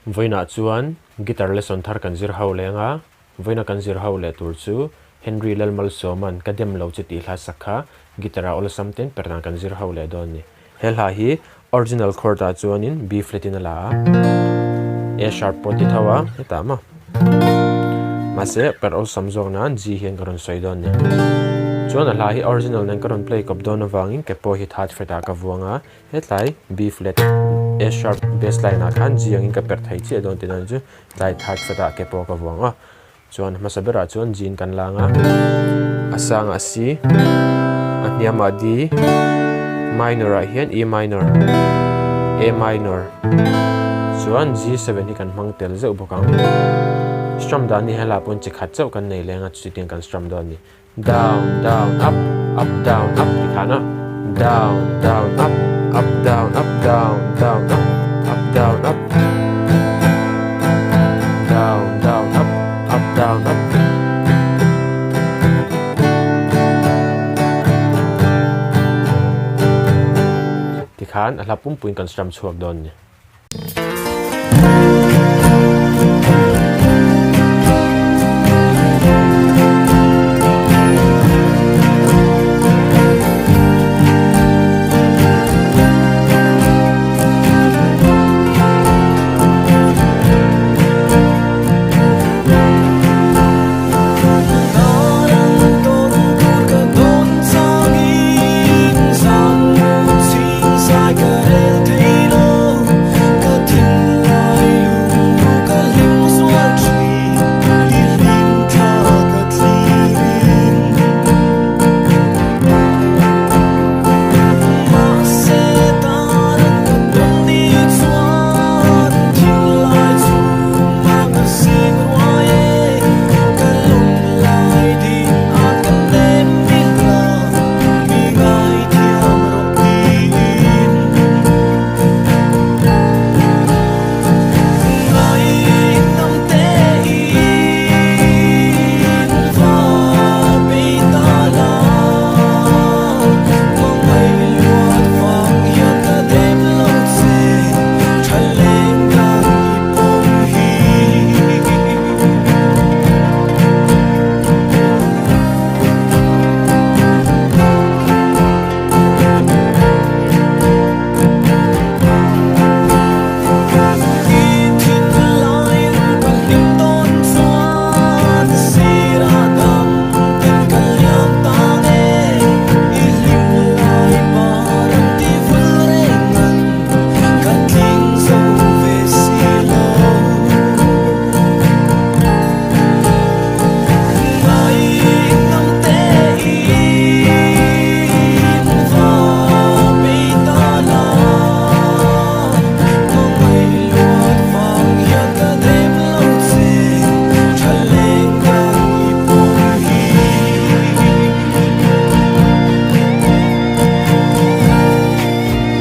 Vawiinah chuan guitar lesson thar kan zir ho leng a, vawiina kan zir ho leh tur chu Henry Lalmalsawma'n ka dem lo che tih hla sak kha guitar ah awlsam ten per dan kan zir ho leh dawn a ni. He hla hi original chord ah chuanin B flat in a la a, A sharp pawh ti tho a, hetah maw? Mahse per awlsam zawk nan G hian ka rawn sawi dawn a ni. Chuan a hla hi original nen ka rawn play kawp dawn avangin ke pawh hi third fret ah ka vuang a, Hetlai B flat, A sharp bass line ah khan G angin ka perh thei chiah dawn tihna chu tlai third fret ah ke pawh ka vuang a. Chuan hmasa berah chuan G in kan lang a, a sangah C, a hniamah D, minor ah hian E minor, A minor, chuan G7 hi kan hmang tel zeuh bawk ang. Strum dan hi helaiah pawn chi khat chauh kan nei leng a, chutiang kan strum dawn a ni. Down down up up down up ti khan a down down up up down up down down up up down up down down up up down up ti khan a hla pumpuiin kan strum chhuak dawn a ni.